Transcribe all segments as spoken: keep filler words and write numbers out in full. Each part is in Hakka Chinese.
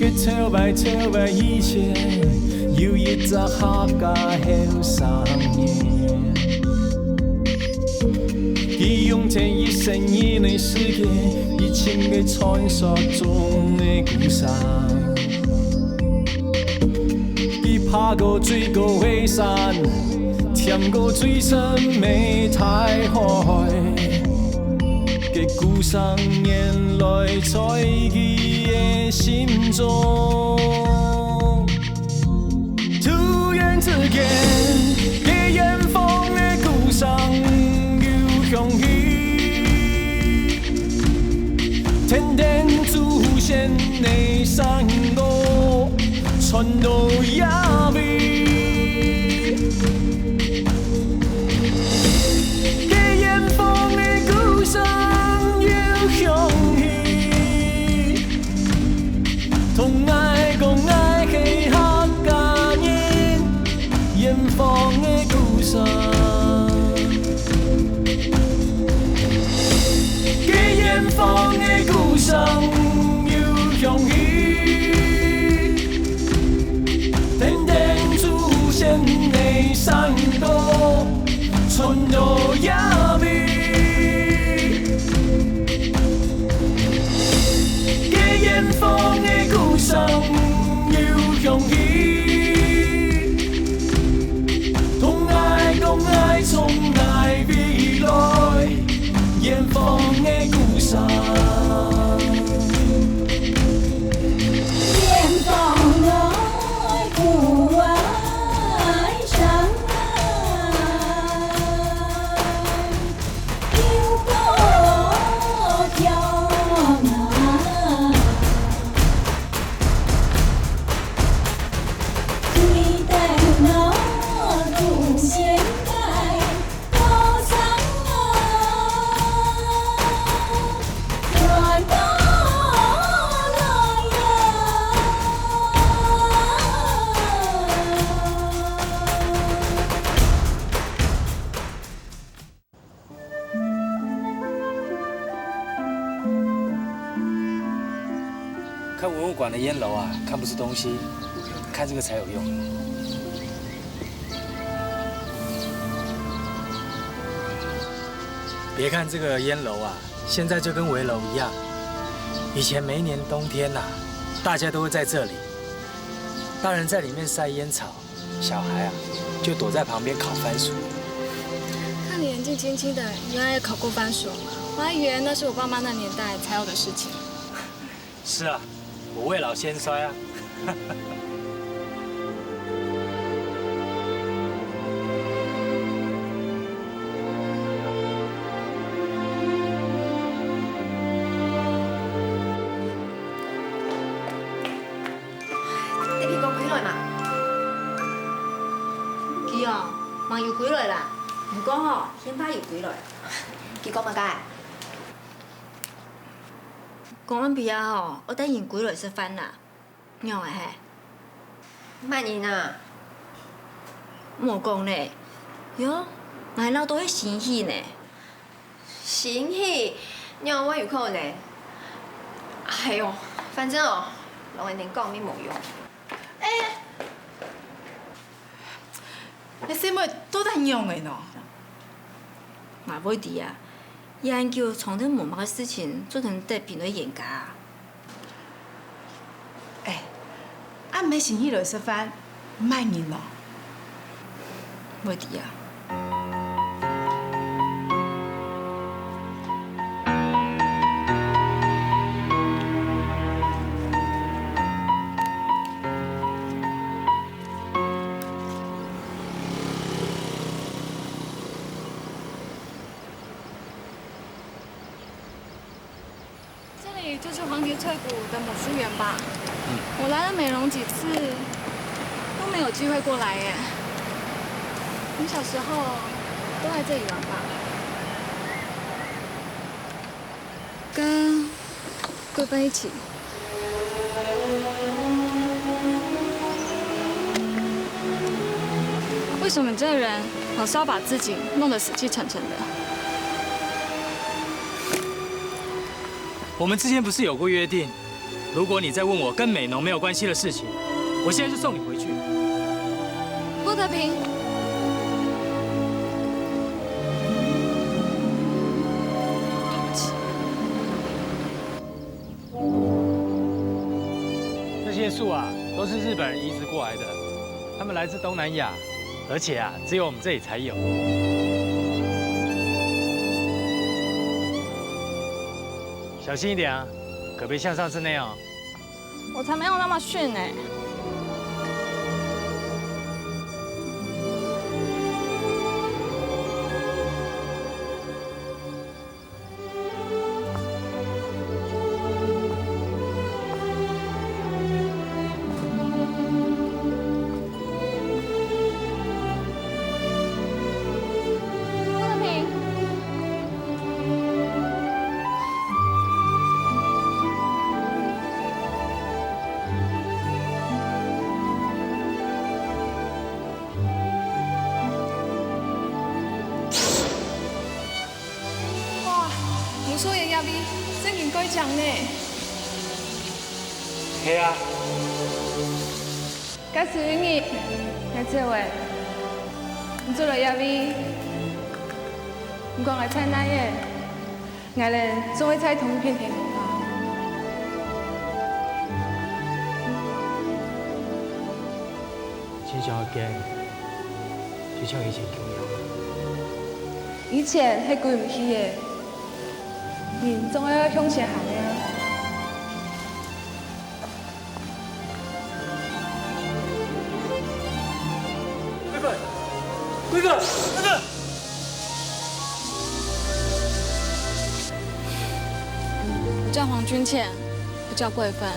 佢頭擺頭擺以前，有一隻客家後生人，佢用盡一生人个時間，去尋个傳說中个故鄉。佢爬過最高个山， 跈過最深个大海，該故鄉原來在佢个心中。突然之間，該遠方个故鄉又響起， 天頂祖先个山歌傳到這位。該遠方个故鄉又響起，同𠊎講𠊎係客家人，遠方个故鄉。 該遠方个故鄉又響起，天頂祖先个山歌傳到這位。該遠方个故鄉又響起， 同𠊎講𠊎從哪位來，遠方个故鄉。遠方來，故鄉啊。 看文物馆的烟楼啊，看不出东西，看这个才有用。别看这个烟楼啊，现在就跟围楼一样。以前每一年冬天呐，大家都会在这里，大人在里面晒烟草， 小孩啊，就躲在旁边烤番薯。看你年纪轻轻的，原来也烤过番薯，我还以为那是我爸妈那年代才有的事情。是啊，我未老先衰啊。 你个歸來嘛？佢哦，嘛有歸來啦。毋過吼，現在又歸來。佢講麼个？講暗晡夜吼，愛帶人歸來食飯啦。仰仔嘿？麼人啊？莫講咧。喲，𠊎鬧到係新喜呢。 新喜，仰會有可能？哎喲，反正哦，摎𠊎等講乜無用。哎，你細妹到底仰仔呢？𠊎會知啊，恁久長透無麼个事情，做得得病到冤家啊。 哎，恁毋係新喜來食飯，麼人呢？會知啊。 这里就是黄蝶翠谷的母书园吧？我来了美浓几次，都没有机会过来耶。你小时候都在这里玩吧？跟桂芬一起。为什么你这个人老是要把自己弄得死气沉沉的？我们之间不是有过约定，如果你再问我跟美浓没有关系的事情，我现在就送你回去。郭德平，对不起。这些树啊，都是日本人移植过来的，他们来自东南亚，而且啊，只有我们这里才有。小心一点啊，可别像上次那样。我才没有那么逊呢。哇，無所謂呀，你真應該講呢。係啊。假使有一日，𠊎走了，你做了呀，你，你講𠊎在哪位？ 𠊎兜總會再同一片天空啊！親像个，就像以前共樣。以前係歸毋去个，人總愛向前行个啊！ 我叫黃君倩，不叫桂芬。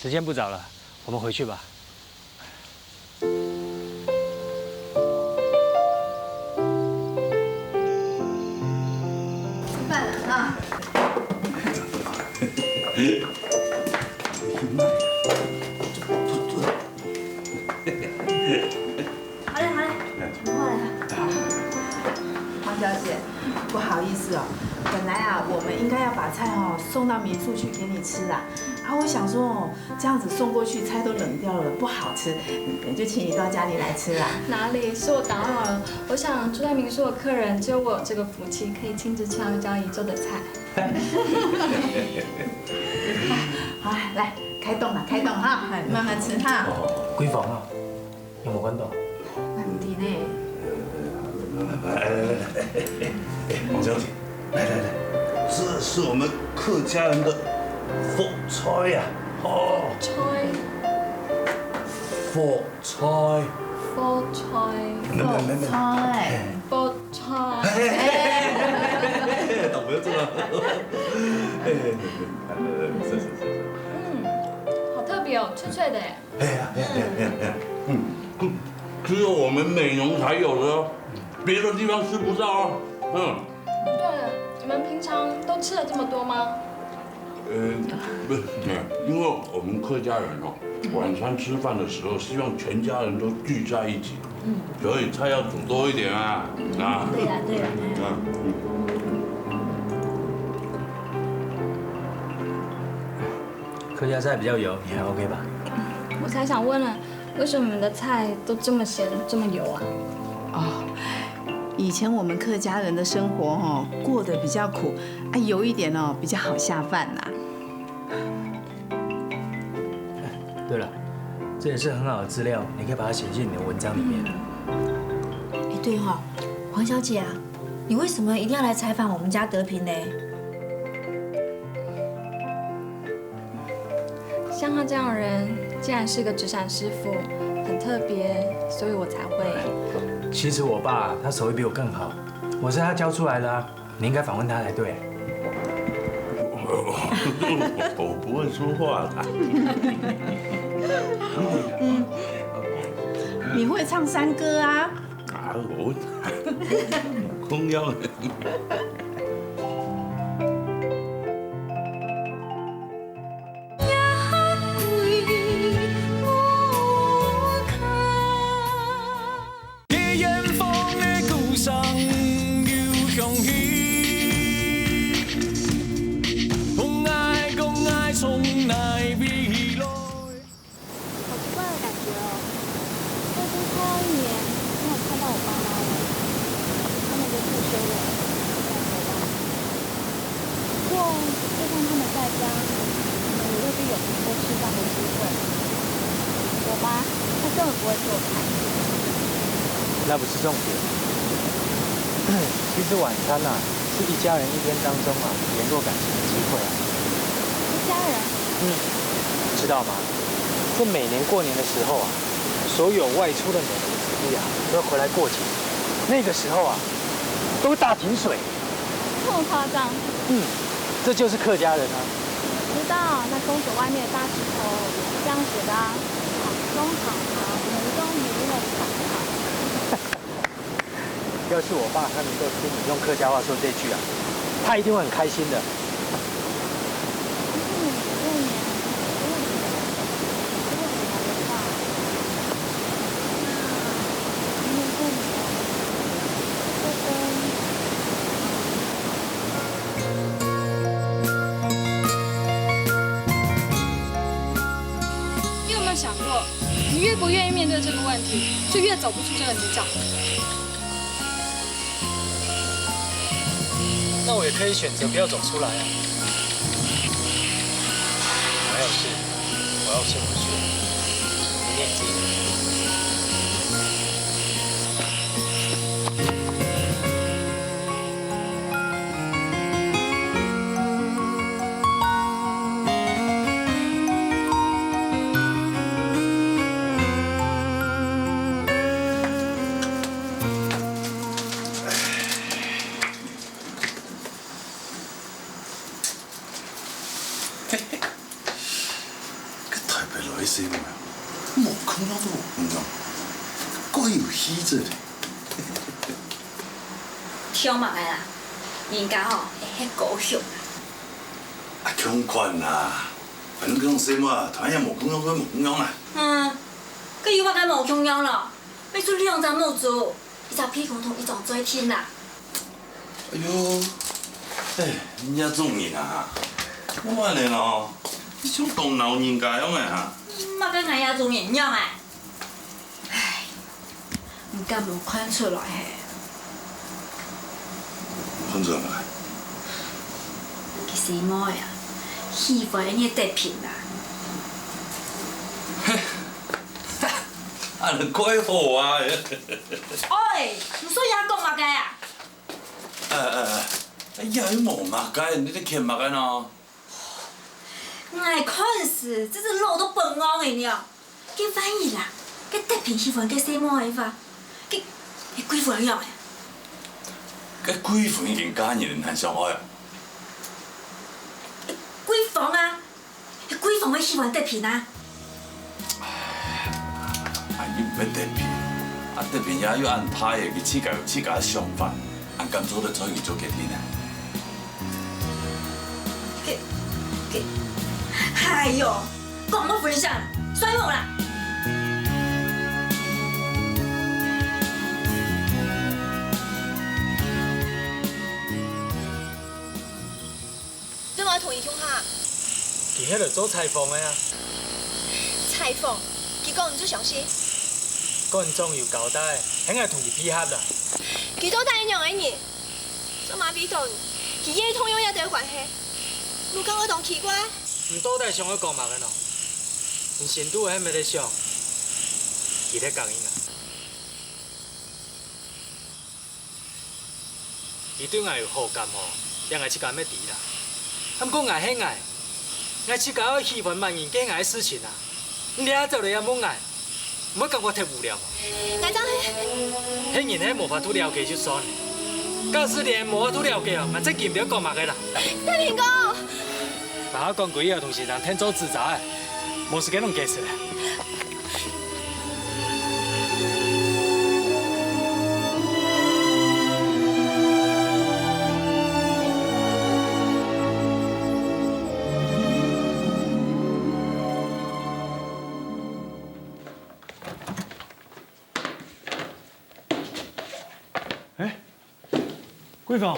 时间不早了，我们回去吧。 吃饭了哈。好嘞，好嘞，好嘞。黄小姐，不好意思哦，本来啊，我们应该要把菜哦送到民宿去给你吃啦。啊，我想说哦， 这样子送过去，菜都冷掉了，不好吃，就请你到家里来吃啦。哪里，是我打扰了。我想住在民宿的客人，只有我有这个福气，可以亲自吃到一家一桌的菜。好，来，开动了，开动哈，慢慢吃哈。闺房啊， 有無看到？毋知呢。哎，黃小姐，来来来，这是我们客家人的福菜呀，哦，菜，福菜，福菜，没没没没，菜，福菜。哎，懂没有这个？哎，是是是是，嗯，好特别哦，脆脆的耶。哎呀哎呀哎呀哎呀，嗯，只有我们美浓才有的哦，别的地方吃不到哦，嗯。 对了，你们平常都吃了这么多吗？呃，不，因为我们客家人哦，晚餐吃饭的时候希望全家人都聚在一起，所以菜要煮多一点啊，啊。对呀对呀对呀。啊，嗯。客家菜比较油，你还 OK 吧？我才想问呢，为什么你们的菜都这么咸、这么油啊？哦，以前我们客家人的生活哦，过得比较苦，啊，油一点哦，比较好下饭啦。对了，这也是很好的资料，你可以把它写进你的文章里面。哎，对哈，黄小姐啊，你为什么一定要来采访我们家德平呢？像他这样的人，竟然是个纸伞师傅，很特别，所以我才会。其实我爸他手艺比我更好，我是他教出来的啊。你应该访问他才对。我不会说话啦。你会唱山歌啊？啊，我空腰。 好奇怪的感觉哦。过去快要一年，没有看到我爸妈了。他们都退休了，我不敢回家。不过，就算他们在家，我们也未必有能够吃饭的机会。我妈，她根本不会做菜。那不是重点。其实晚餐啊，是一家人一天当中啊，联络感情的机会啊。一家人？嗯，知道吗？在每年过年的时候啊，所有外出的母亲子弟啊，都要回来过节。那个时候啊，都会大停水。这么夸张？嗯，这就是客家人啊。我知道，那公所外面的大石头也是这样写的啊。好中好好，人中没有反抗。 要是我爸他能够听你用客家话说这句啊，他一定会很开心的。你有没有想过，你越不愿意面对这个问题，就越走不出这个泥沼。 那我也可以选择不要走出来啊。我还有事，我要先回去了。明天见。 嘿嘿，个台北來个細妹啊，無共樣都無共樣，蓋有氣質咧。聽麼个啦？人家吼，會係高雄啊。啊，共款啦，反正講細妹啊，同樣無共樣都無共樣啊。嗯，該有麼个無共樣咯？愛出兩隻目珠，一隻鼻公同一張嘴脣啦。 哎喲，哎，你這種人啊，莫恁呢咯，你像當惱人家樣个哈。麼个𠊎這種人樣啊？唉，你敢無看出來嘿？看出來無？佢細妹啊，喜歡你个德平啊。嘿，恁呢蓋好啊！喂，你說佢講麼个啊？ 哎哎哎，哎呀，又無麼个，你在譴麼个呢？𠊎看時，這隻老到發戇个呢。該萬一啦，該德平喜歡該細妹个話，該該桂芬仰般？該桂芬已經嫁人了，還相愛啊？桂芳啊， 桂芳會喜歡德平啊？哎，你毋愛德平，啊，德平也有恁大个，佢自家有自家个想法，恁敢做得在佢做決定啊？該該，哎喲，講無分享，算無啦！ 做麼同佢共下？佢係來做採訪个啊。採訪？佢講你就相信？館長有交代，喊𠊎同佢配合啦。佢到底係仰般个人？做麼會同佢也同樣這兜關係？你感覺當奇怪？你到底想愛講麼个呢？你心肚係毋係在想，佢在講你啊？ 佢對𠊎有好感吼，這𠊎自家乜知啦。毋過𠊎係𠊎，𠊎自家愛喜歡麼人該𠊎个事情啊！你這下走來這問𠊎，毋會感覺忒無聊無？𠊎正係，係人係無法度了解就算了，假使連無法度了解哦，𠊎正經毋知講麼个啦。大明哥！大家講佢个同事人天做紙紮个，無時間弄解釋了。哎，桂芳，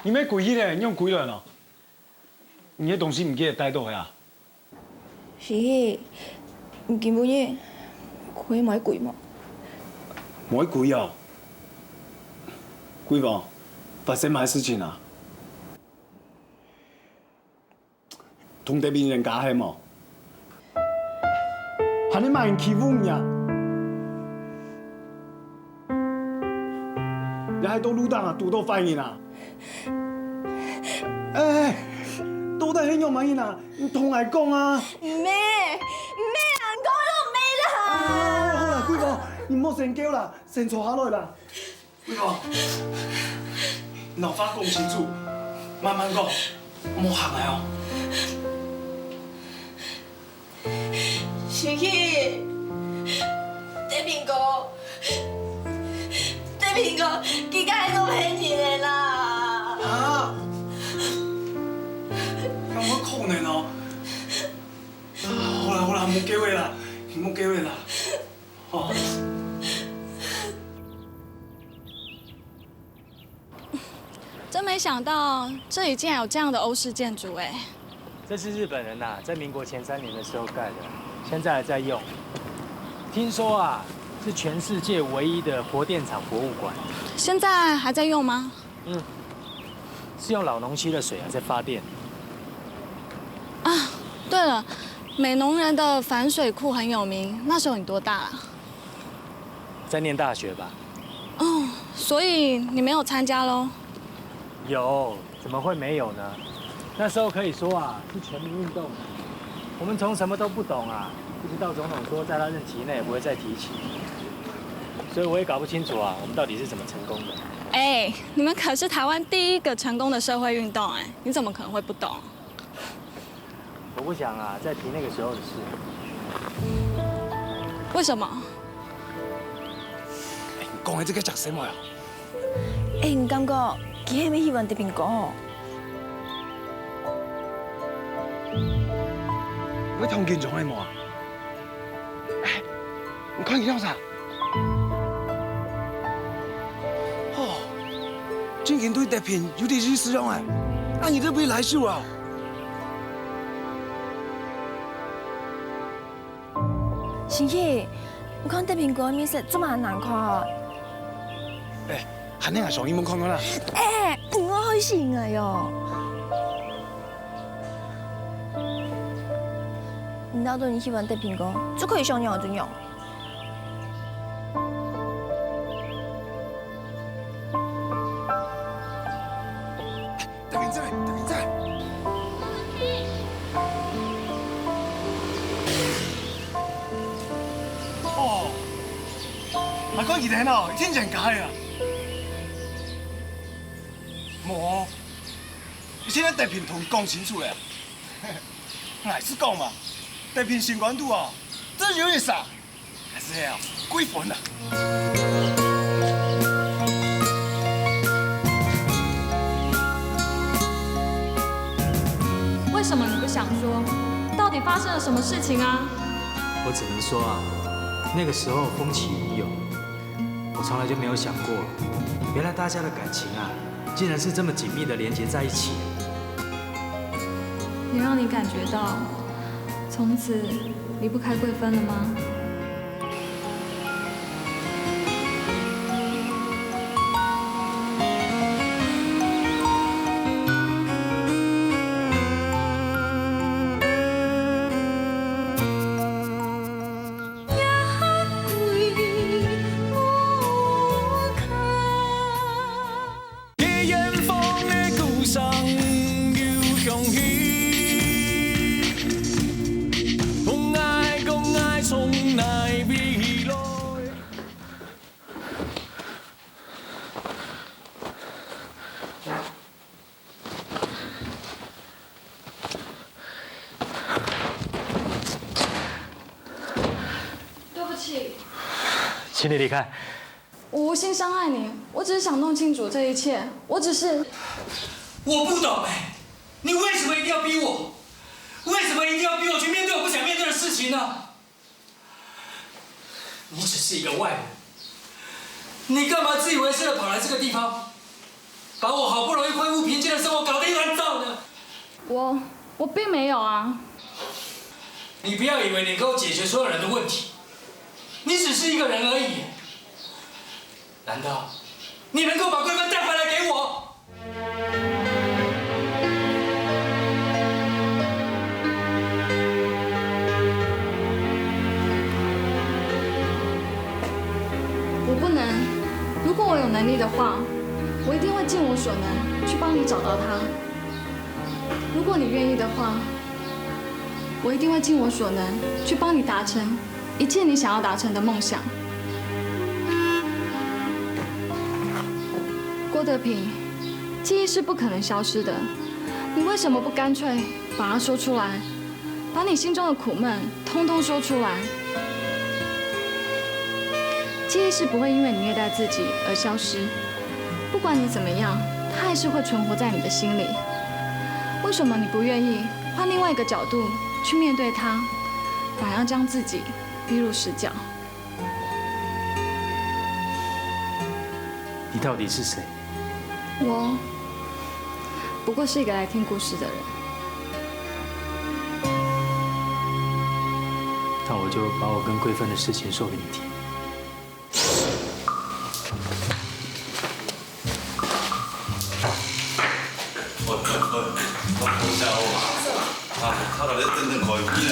你乜歸去咧，仰歸來呢？你个東西毋記得帶倒去啊？是，你今晡日可以買歸無？買歸哦？桂芳，發生麼个事情啊？ 同這邊人家係無？還係麼人欺負你啊？也係到路頂啊，堵到壞人啊？哎，到底係仰般人啊？你同𠊎講啊！毋係，毋係啊，你講个都毋係啦！啊，好啦，桂芳，你莫先噭啦，先坐下來啦。 桂芳，你摎話講清楚，慢慢講，莫嚇𠊎哦。是去，德平哥，德平哥，佢个係做騙人个啦。啊？仰會可能哦？好啦好啦，莫噭了啦，莫噭了啦。 哦。真没想到，这里竟然有这样的欧式建筑哎。这是日本人呐、在民国前三年的时候盖的，现在还在用。听说啊，是全世界唯一的核电厂博物馆。现在还在用吗？嗯，是用老农溪的水啊在发电。啊，对了，美浓人的反水库很有名，那时候你多大啊？在念大学吧。哦，所以你没有参加咯？有，怎么会没有呢？那时候可以说啊，是全民运动。我们从什么都不懂啊，一直到总统说在他任期内不会再提起。所以我也搞不清楚啊，我们到底是怎么成功的。哎，你们可是台湾第一个成功的社会运动哎，你怎么可能会不懂？我不想啊，再提那个时候的事。为什么？哎，你讲的这个讲什么呀？ 哎，你感覺佢係毋係喜歡德平哥？你會當緊張个無啊？哎，你看佢樣啥？哦，正經對德平有點意思樣哎，啊你都毋會來手啊？ 星希，你看德平哥个面色做麼難看啊？哎，還能啊，上去問看看啦。哎，你愛害死𠊎喲！你知道你喜歡德平哥，就可以想仰就仰。 德平在，德平在。哦，還講佢等哦，一定人家个啊。無，你現在德平同你講清楚了。𠊎係講嘛，德平心肝肚啊，只有一儕。 還係啊，貴妃啊。為什麼你不想說？到底發生了什麼事情啊？我只能說啊，那個時候風起雲湧，我從來就沒有想過，原來大家的感情啊，竟然是這麼緊密地連結在一起。也讓你感覺到從此離不開貴妃了嗎？请你离开。我无心伤害你，我只是想弄清楚这一切。我只是……我不懂哎，你为什么一定要逼我？为什么一定要逼我去面对我不想面对的事情呢？你只是一个外人，你干嘛自以为是的跑来这个地方，把我好不容易恢复平静的生活搞得一团糟呢？我……我并没有啊。你不要以为你能够解决所有人的问题，你只是一个人而已。难道你能够把桂芬带回来给我？我不能。如果我有能力的话，我一定会尽我所能去帮你找到他。如果你愿意的话，我一定会尽我所能去帮你达成一切你想要达成的梦想。郭德平，记忆是不可能消失的，你为什么不干脆把它说出来？ 把你心中的苦闷通通说出来。记忆是不会因为你虐待自己而消失，不管你怎么样，它还是会存活在你的心里。为什么你不愿意换另外一个角度去面对它，反而将自己逼入死角？你到底是谁？我不过是一个来听故事的人。 那我就把我跟桂芬的事情说给你听。我我我我我家伙啊，啊，他到底真正可以呢？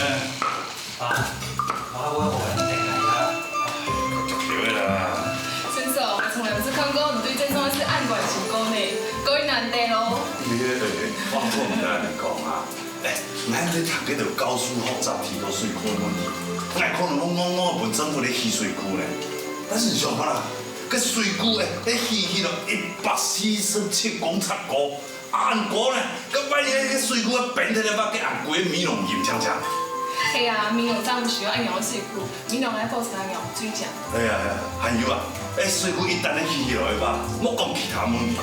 啊，啊，我我等一下。对啦。先生，我从来不是看过你对这种事暗管情过呢，过于难得喽。你这个对话不能这样讲啊。 哎，𠊎在谈个个教书学习提高水库个问题，𠊎可能我我我本政府咧起水库咧，但是你想看啦，个水库哎，哎起起了一百四十七公尺高，恁高呢，个万一个水库个变得了，把个俺个美濃淹淨淨。系啊，美濃正毋需要恁樣个水库，美濃个保持恁樣最靚。哎呀哎呀，还有啊，哎水库一旦个起起来吧，莫讲其他问题，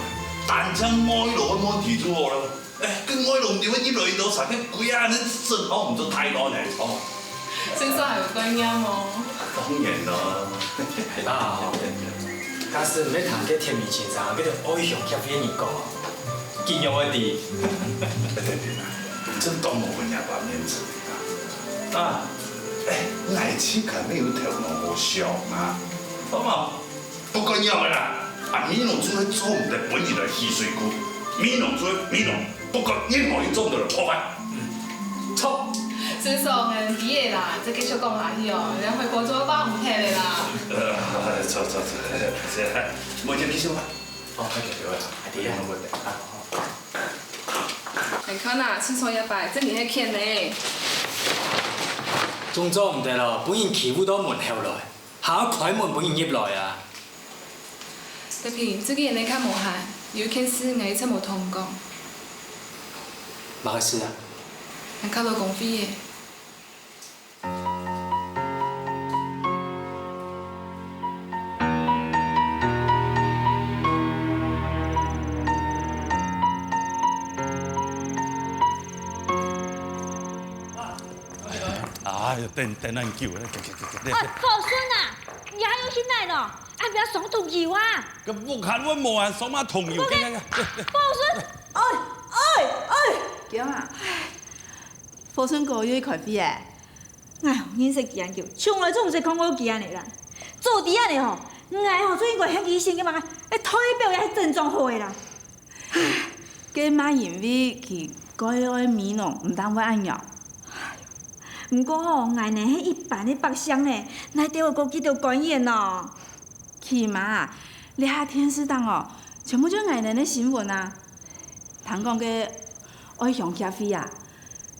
单淨外劳个问题就好了。 哎，个外劳就會入來到查，个鬼啊，恁真好，毋做太多呢，哦。先生還有觀念哦。當然咯。啊，假使毋係聽个田尾先生，該个外向協會个人講，佢仰會知？對對對，真當無分人家面子啊！啊，哎，𠊎自家沒有頭腦好想啊，好無？ 不管仰般啦，啊美濃就係做毋得分人來起水庫，美濃就係美濃，不管任何人做毋得來破壞。著。先生，𠊎知个啦，再繼續講下去哦，人家回國就會放毋忒个啦。呃，著著著，無要緊，繼續吧。哦，快點，快點，快點，啊，好。你看啊，先生這擺正經係譴呢。總做毋得咯，分人欺負到門口來。 還愛開門分人入來啊！德平，最近你較無閒，有一件事𠊎一直無同你講。麼个事啊？𠊎較老公費个。 哎呀，等等恁久了，哎，福順啊，你還有心來咯？哎，不要送桐油啊！該屋下我無閒，送麼桐油？福順，哎哎哎，強啊！福順哥又去開會誒！哎喲，認識佢恁久，從來就毋識看過佢恁樣啦。早知恁樣吼，𠊎吼就應該喊佢先去嘛，哎，代表也係整裝好誒啦。 該嘛因為佢蓋愛美濃，毋當會恁樣。毋過吼，𠊎等係一般个百姓呢，哪兜會顧及到官員哦？起碼啊，這下電視頂哦，全部就𠊎等个新聞啊。聽講該外鄉協會啊，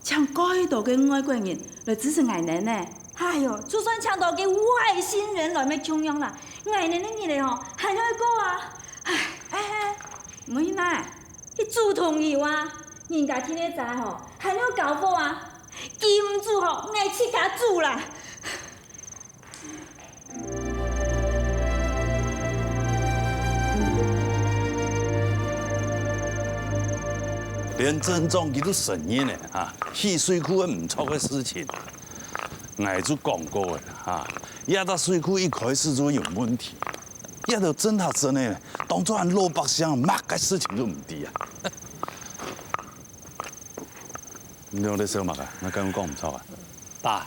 請蓋多个外國人來支持𠊎等呢。哎喲，就算請到个外星人來乜共樣啦，𠊎等个日仔吼，還愛過啊。哎，哎， 毋係嘛，去煮桐油啊，人家天天在吼，還愛交貨啊，佢毋煮吼，𠊎自家煮啦。連鎮長佢都承認了啊，起水庫係毋著个事情。𠊎就講過了啊，這隻水庫一開始就有問題，這兜政客真个，當做𠊎老百姓麼个事情都毋知啊！你兩个笑麼个？𠊎敢有講毋著啊？爸，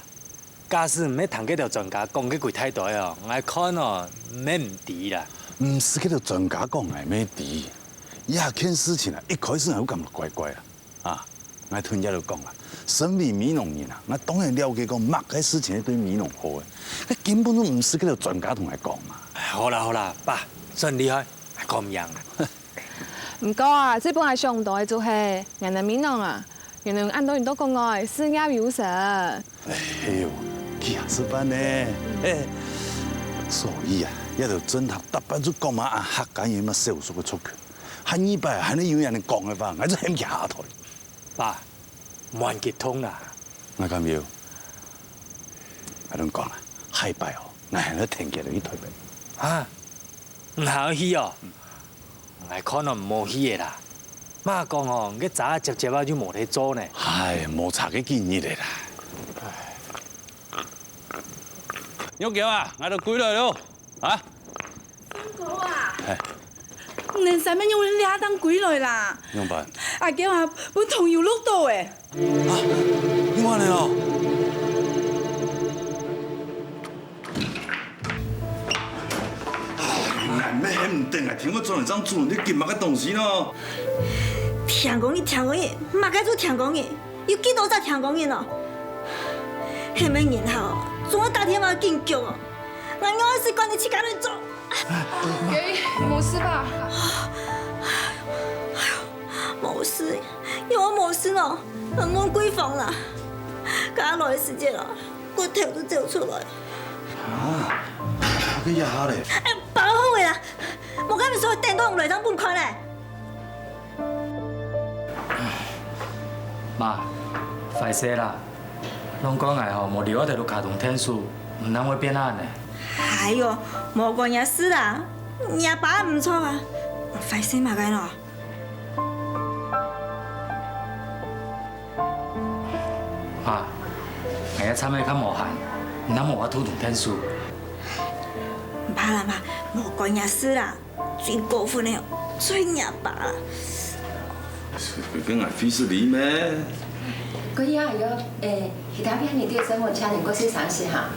假使毋係聽該兜專家講个歸大堆哦，𠊎看哦，毋係毋知啦。毋使該兜專家講，𠊎乜知。這件事情啊，一開始𠊎有感覺怪怪啊。啊，𠊎同你兜講啊，身為美濃人啊，𠊎當然了解講麼个事情係對美濃好个。該根本就毋使該兜專家同𠊎講嘛。好啦好啦，爸，算你厲害，𠊎講毋贏啦。毋過啊，最分𠊎想毋到个就係，原來美濃啊，原來有恁多人在國外事業有成。 哎喲，佢也識辦呢。哎，所以啊，這兜政客逐擺就講嘛，啊，客家人嘛少數个族群，下二擺還係有人講个話，𠊎就喊佢下台。爸，莫恁激動啦。𠊎敢有？𠊎同你講啊，下擺哦，𠊎還愛團結落去台北。啊？ 你還愛去哦？𠊎看你毋好去个啦。麼講哦，你个渣接接啊又無得做呢。唉，無差該幾日个啦。玉嬌啊，𠊎兜歸來囉，啊！三哥啊，嘿。你兩儕仰會這下正歸來啦？仰般？阿嬌啊，分糖油熝著欸。 啊，你完了哦！哎，𠊎乜喊毋得，𠊎聽𠊎轉來正煮，你緊麼个東西呢？聽講你，聽講你，麼个就聽講你，有幾多隻聽講你呢？係無人好，總愛打電話緊叫哦。𠊎仰會使管你自家來做？ 阿嬌，無事吧？無事，仰會無事呢？問桂芳啦，佢來个時節啊，骨頭都走出來。啊，佢這下咧？哎，包好个啦，無該毋使等到來正分看咧。媽，壞勢啦，攏怪𠊎吼，無留下兜卡通天使，毋然會變恁呢。哎喲，無關若事啦，若爸毋著啊，壞勢麼个呢？ 媽，𠊎這站仔較無閒，你若無話偷偷𢯭手。毋怕啦，媽，無關若事啦，最過分个，就係若爸啦。該𠊎會失禮咩？可以啊，有，誒，其他便利店生活家庭各式常識哈。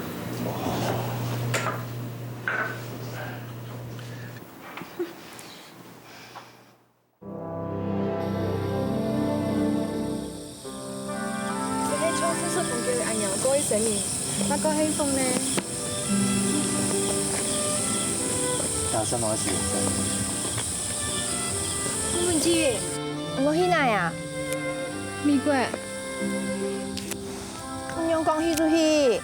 這係像叔叔同佢阿娘過一生日，麼个慶祝呢？打算麼个時間生日？問問姐，你愛去哪啊？美國。你仰講去就去？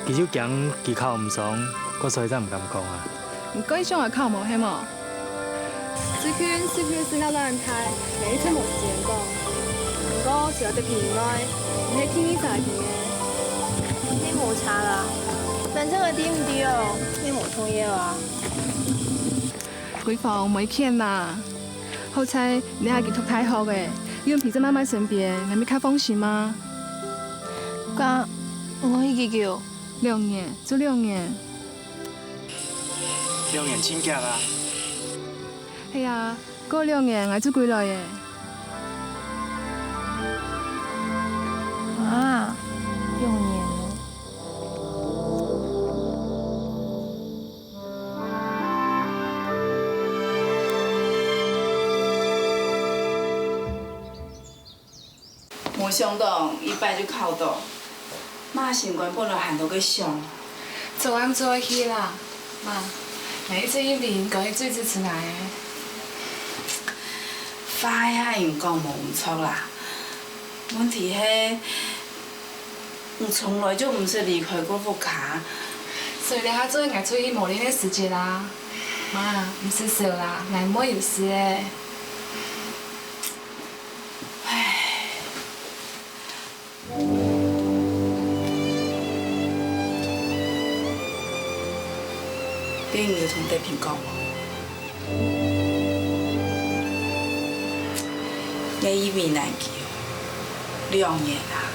佢就驚佢考毋上，故所以正毋敢講啊。你該想愛考無係無？最近是毋係壓力恁大，𠊎一直無時間講。毋過除了得佢以外，你係第二儕个。係無差啦，反正𠊎知毋知哦，係無重要啊。 桂芳，毋好譴啦。好在你還佢讀大學个，有人陪在媽媽身邊，𠊎乜較放心啊。該，𠊎去幾久？兩年，就兩年。兩年真遽啊！係啊，過兩年𠊎就歸來了。啊，兩年哦。 無想到一擺就考到，媽心肝本來還在該想。做毋做得去啦，媽，𠊎一直認為你係最支持𠊎个。話係恁樣講無毋著啦，問題係， 你從來就毋識離開過屋下。所以這下做𠊎出去磨練个時節啦。媽，毋使愁啦，𠊎妹有事个。唉。你有同德平講無？ 𠊎以為難救，兩年啊，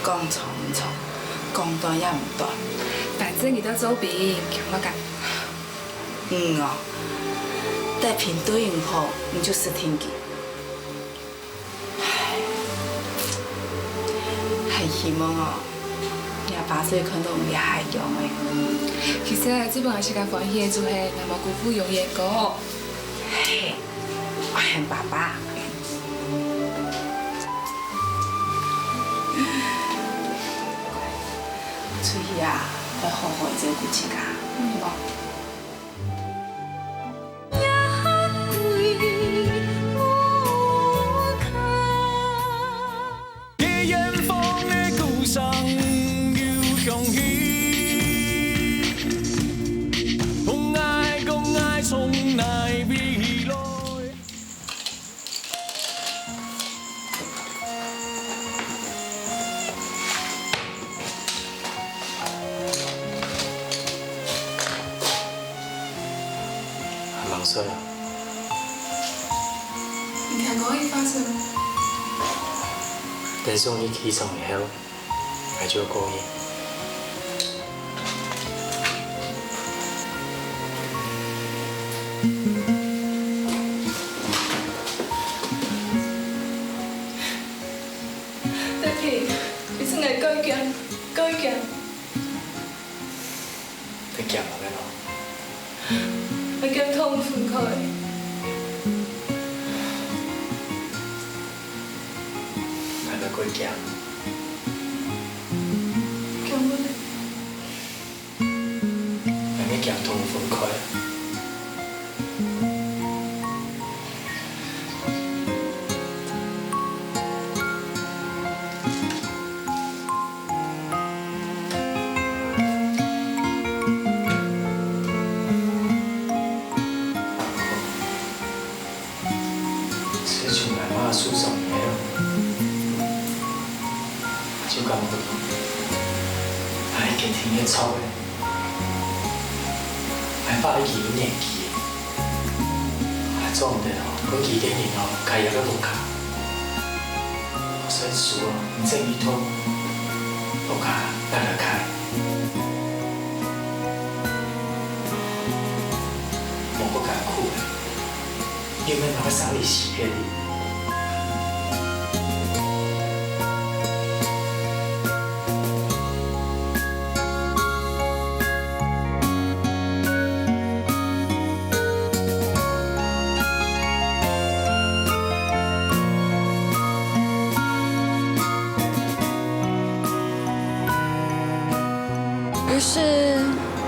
講長毋長，講短也毋短。反正你都做兵，強麼个？嗯哦，得拼對你好，你就識聽佢。唉，還希望哦，若爸做得看到你个海洋誒。其實啊，最分𠊎自家歡喜个就係，𠊎無辜負永業哥。嘿， 喊爸爸。出去啊，愛好好照顧自家，嗯無？ 還吂睡啊？你聽講佢發生？等送你起床以後，𠊎就過夜。 Daddy，你真个蓋驚，蓋驚。你驚麼个咯？𠊎驚同你分開。𠊎乜會驚。驚麼个？ 𠊎乜驚同你分開。自從𠊎媽受傷以後，就感覺𠊎一定會錯个。𠊎爸已經有年紀，𠊎做毋得哦，分佢一個人哦，開一個屋下。所以主哦，你這一套屋下拿來開，莫過艱苦了。 又毋係麼个生理時刻哩。於是，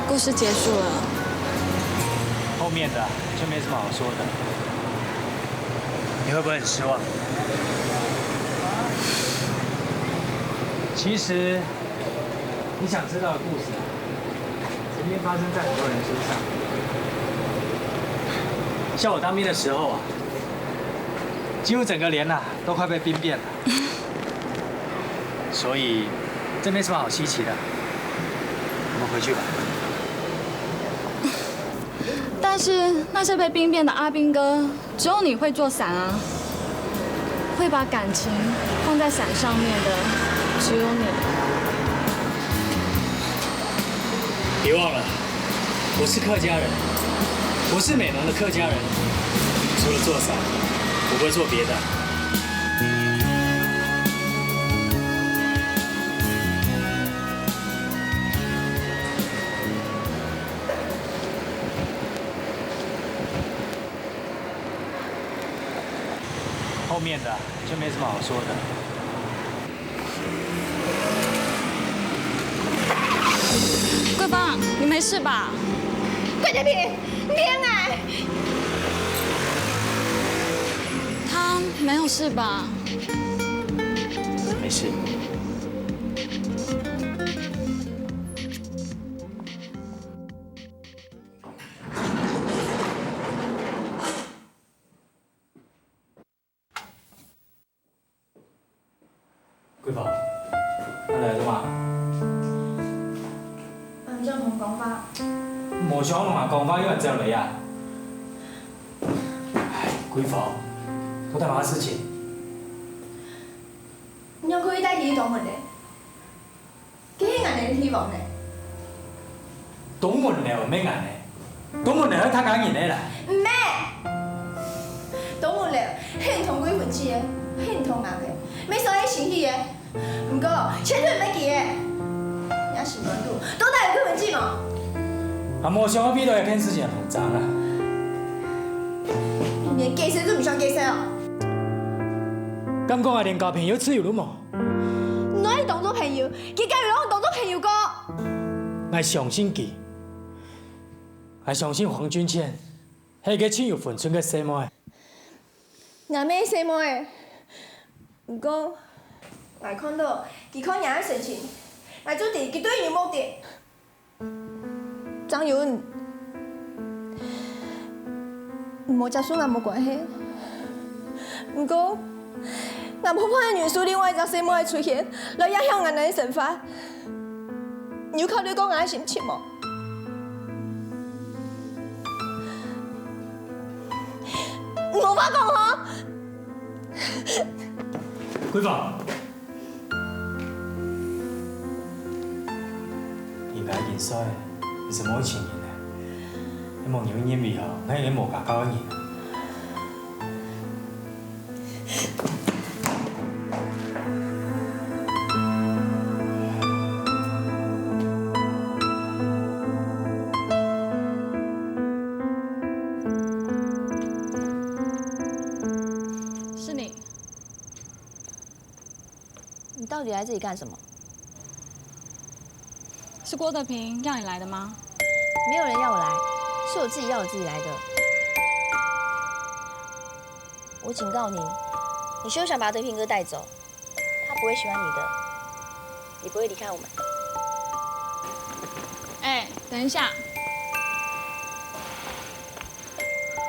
故事結束了。後面的就沒什麼好說的。 你會不會很失望？其實，你想知道的故事啊，曾經發生在很多人身上。像我當兵的時候啊，幾乎整個連啊，都快被兵變了。所以，這沒什麼好稀奇的。我們回去吧。但是那些被兵變的阿兵哥， 只有你會做傘啊，會把感情放在傘上面的只有你。別忘了，我是客家人，我是美濃的客家人，除了做傘，我不會做別的。 後面的就沒什麼好說的。桂芳，你沒事吧？桂姐姐，你騙我！他沒有事吧？沒事。 桂芳，你來做麼？嗯，想同你講話。無想同𠊎講話，又愛走了呀？唉，桂芳，到底麼个事情？仰可以帶佢去東門呢？該係𠊎等个地方呢。東門樓毋係𠊎等个，東門樓係客家人个啦。毋係，東門樓係你同貴芬姊个，係你同𠊎个，乜所以先去个。毋過，錢都毋係佢个。若心肝肚，到底有貴芬姊無？啊，無想到為著一件事情來膨脹啊！你連解釋都毋想解釋哦！敢講𠊎連交朋友自由都無？ 你拿佢當做朋友，佢敢有拿你當做朋友過？𠊎相信佢，𠊎相信黃俊健係一個盡有分寸个細妹。𠊎乜係細妹，毋過，𠊎看著佢看若个神情，𠊎就知佢對你有目的。 張友恩，你無接受𠊎無關係。毋過，𠊎無法忍受另外一隻細妹仔出現，來影響𠊎等个生活。你有考慮過𠊎个心情無？你無話講吼！ 貴芳，人家已經睡，你做麼个尋人呢？你莫認為哦，𠊎係一個無家教个人。 是你。你到底來這裡幹什麼？是郭德平要你來的嗎？沒有人要我來，是我自己要我自己來的。我警告你，你休想把德平哥帶走。 他不會喜歡你的，也不會離開我們。哎，等一下，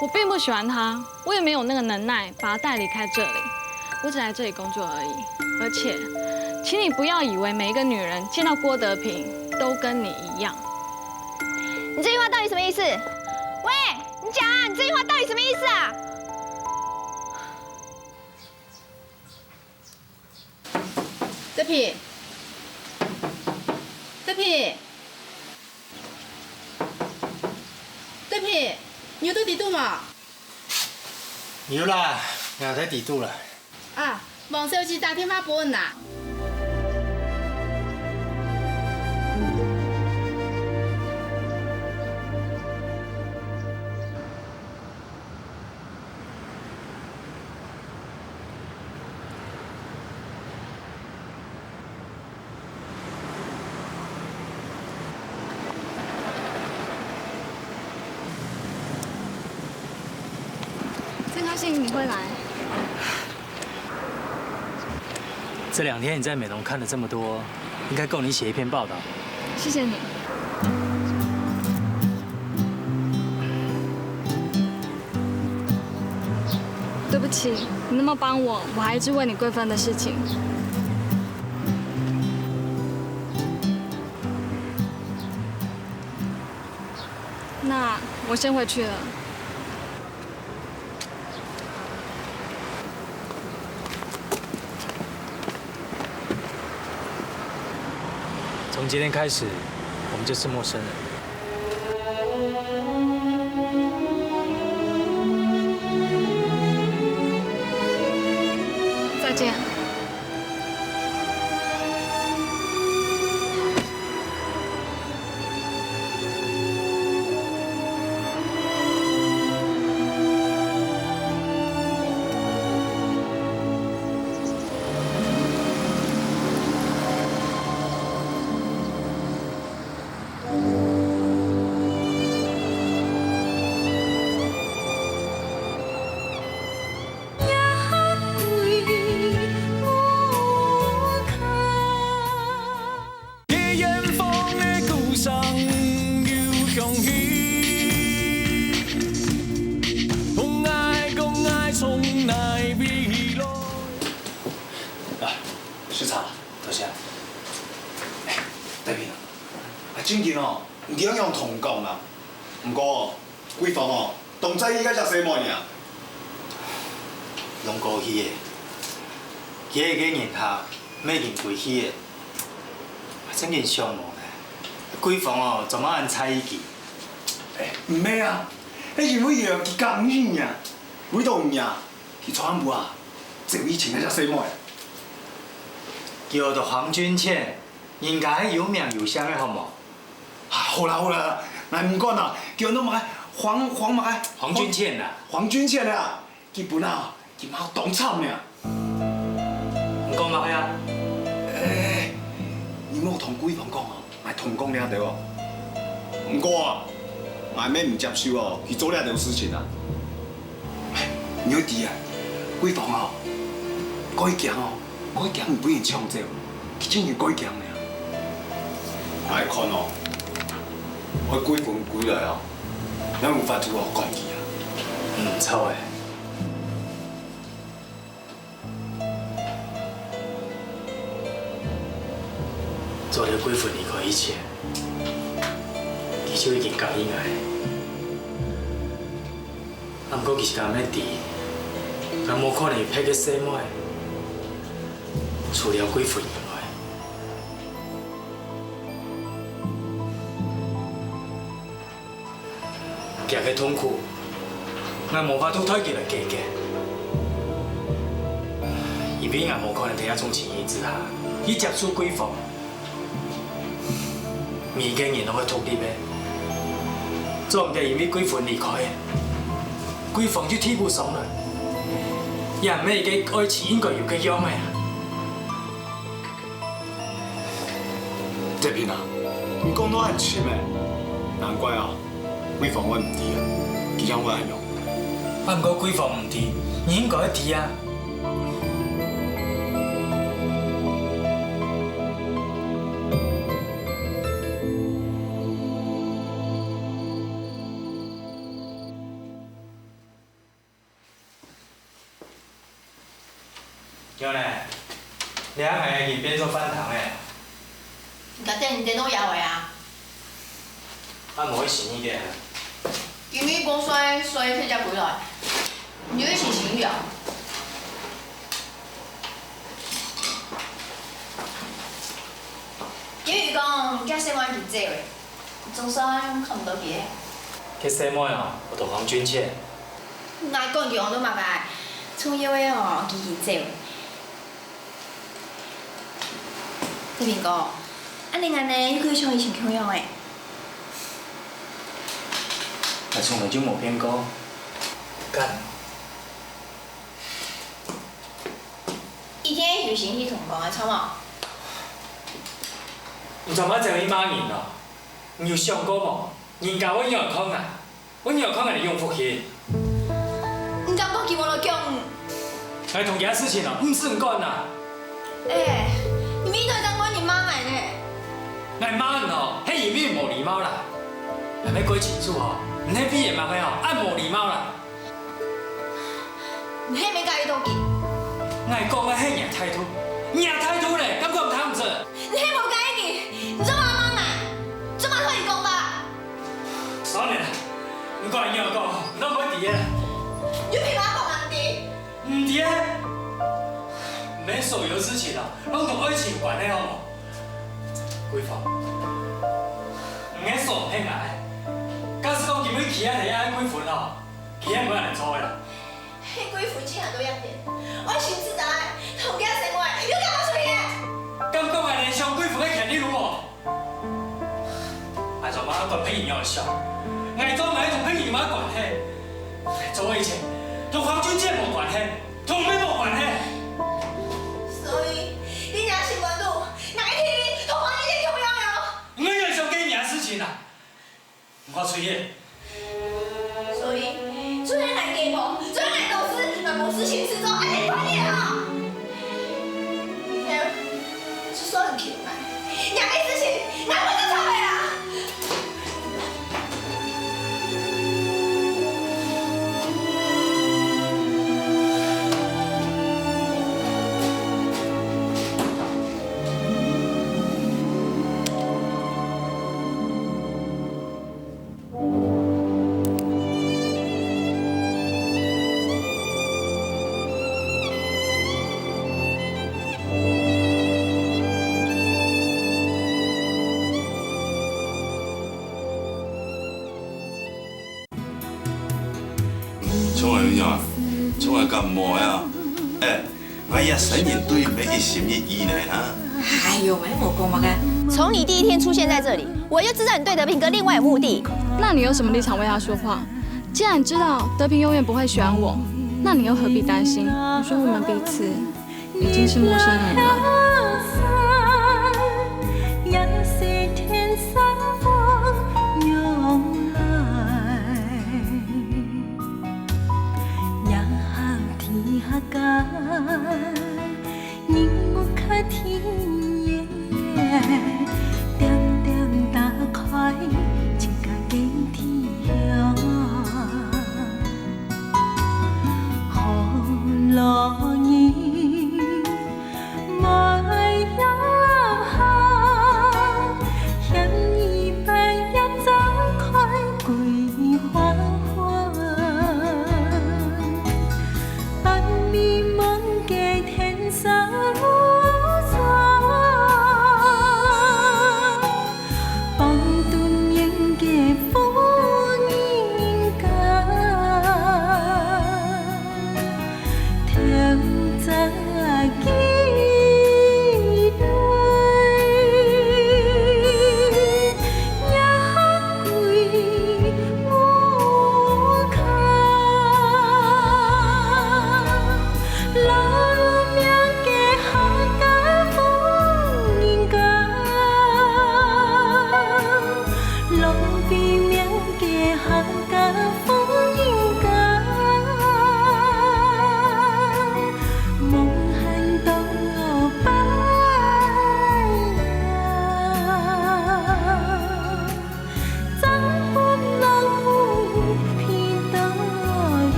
我並不喜歡他，我也沒有那個能耐把他帶離開這裡。我只來這裡工作而已，而且，請你不要以為每一個女人見到郭德平都跟你一樣。你這句話到底什麼意思？喂，你講啊，你這句話到底什麼意思啊？ 德平，德平，德平，你有在裡肚無？有啦，𠊎在裡肚啦。啊，王小姐打電話分你啦。 真高興你會來。這兩天你在美濃看了這麼多，應該夠你寫一篇報導。謝謝你。 對不起，你那麼幫我，我還一直為你貴芬的事情。那我先回去了。 從今天開始，我們就是陌生人。再見。 啊，食茶，多謝。哎，德平啊，啊，正經哦，你仰樣同講啊？毋過，貴芳哦，當在意該隻細妹呢。攏過去个，佢个人客乜已經歸去了，正經想無呢。桂芳哦，做麼恁在意佢？毋係啊，係因為佢講你啊，為著你啊，佢昨暗晡啊，走去尋該隻細妹。佢安到黃君倩，人家係有名有姓个好無？啊，好啦好啦，𠊎毋管啦，佢安到麼个黃黃麼个？黃君倩啊。黃君倩啊，佢本啊，佢嘛當慘呢。你講麼个啊？誒，你莫同桂芳講哦。 𠊎同你講這兜哦。毋過啊，𠊎乜毋接受哦，佢做這兜事情啊。你愛知啊，桂芳哦，蓋驚哦，蓋驚你分人搶走，佢真經蓋驚呢。𠊎看哦，愛桂芬歸來哦，正有法度哦管佢啊。嗯，著誒。 做得桂芬離開以前，佢就已經答應𠊎。啊，毋過其實𠊎乜知，𠊎無可能有別个細妹，除了桂芬以外。 佢个痛苦，𠊎無法度代佢來解決，因為𠊎無可能在這種情形之下去接受桂芳。每個人都會獨立个，做毋得因為桂芬離開，桂芳就替補上來，這毋係一個愛情應該有个樣仔啊！ 德平啊，你講到恁深誒，難怪啊，桂芳會毋知啊，佢正會恁樣。啊，毋過桂芳毋知，你應該愛知啊。 仰呢？這下𠊎已經變做飯桶了。你家店你等到哪位啊？啊，無去尋你个啊？今日無睡，睡忒才歸來。你有去尋尋佢啊？因為講，佢細妹已經走了，總算看毋到佢了。佢細妹哦，安到黃君倩。 𠊎管佢安到麼个，重要个哦，佢已經走。志明哥，恁樣𠊎呢又可以像以前共樣誒。𠊎從來就無變過。幹。一定有心去同講啊，著無？你做麼个走去罵人哦？你有想過無？人家會仰般看啊？ 𠊎仰看𠊎个永福去？你敢講佢無來叫你？𠊎同其他事情哦，毋使你管啊！哎，你面對當官人罵𠊎呢？𠊎罵你哦，係因為無禮貌啦！𠊎愛講清楚哦，你係為麼个哦，恁無禮貌啦！你係毋係佮意到佢？𠊎講个係若態度，若態度咧，敢講聽毋識？你係無佮意佢，你做麼罵𠊎？做麼同佢講話？ 算了啦，毋管你仰講，你都毋會知个。你憑麼个講𠊎毋知？毋知个？毋係所有事情啊，攏同愛情有關係，好無？桂芳，你个手毋係𠊎个。假使講今日佢也係愛桂芬哦，佢也毋會恁樣做个啦。 係桂芬請人到這片，愛尋自在，同佢个細妹，又敢無出現？敢講𠊎連想桂芬个權利都無？𠊎做麼个管別人仰般想？𠊎做麼个同別人有麼个關係？𠊎做个一切，同黃君健無關係，同你無關係。所以，你若心肝肚，𠊎一定同黃君健共樣哦。𠊎仰想該樣个事情啊！ 毋好出現。所以，就係𠊎个無，就係𠊎導致，𠊎無事情事做，恁樣怪你啊！以後，就算你求𠊎，若个事情，𠊎毋會再插你啊！從來有啊，從來感冒啊。哎，𠊎也生人對你一心一意呢啊。哎喲，沒有講麼个。從你第一天出現在這裡，我就知道你對德平哥另外有目的。那你有什麼立場為他說話？既然知道德平永遠不會喜歡我，那你又何必擔心？我說我們彼此已經是陌生人了。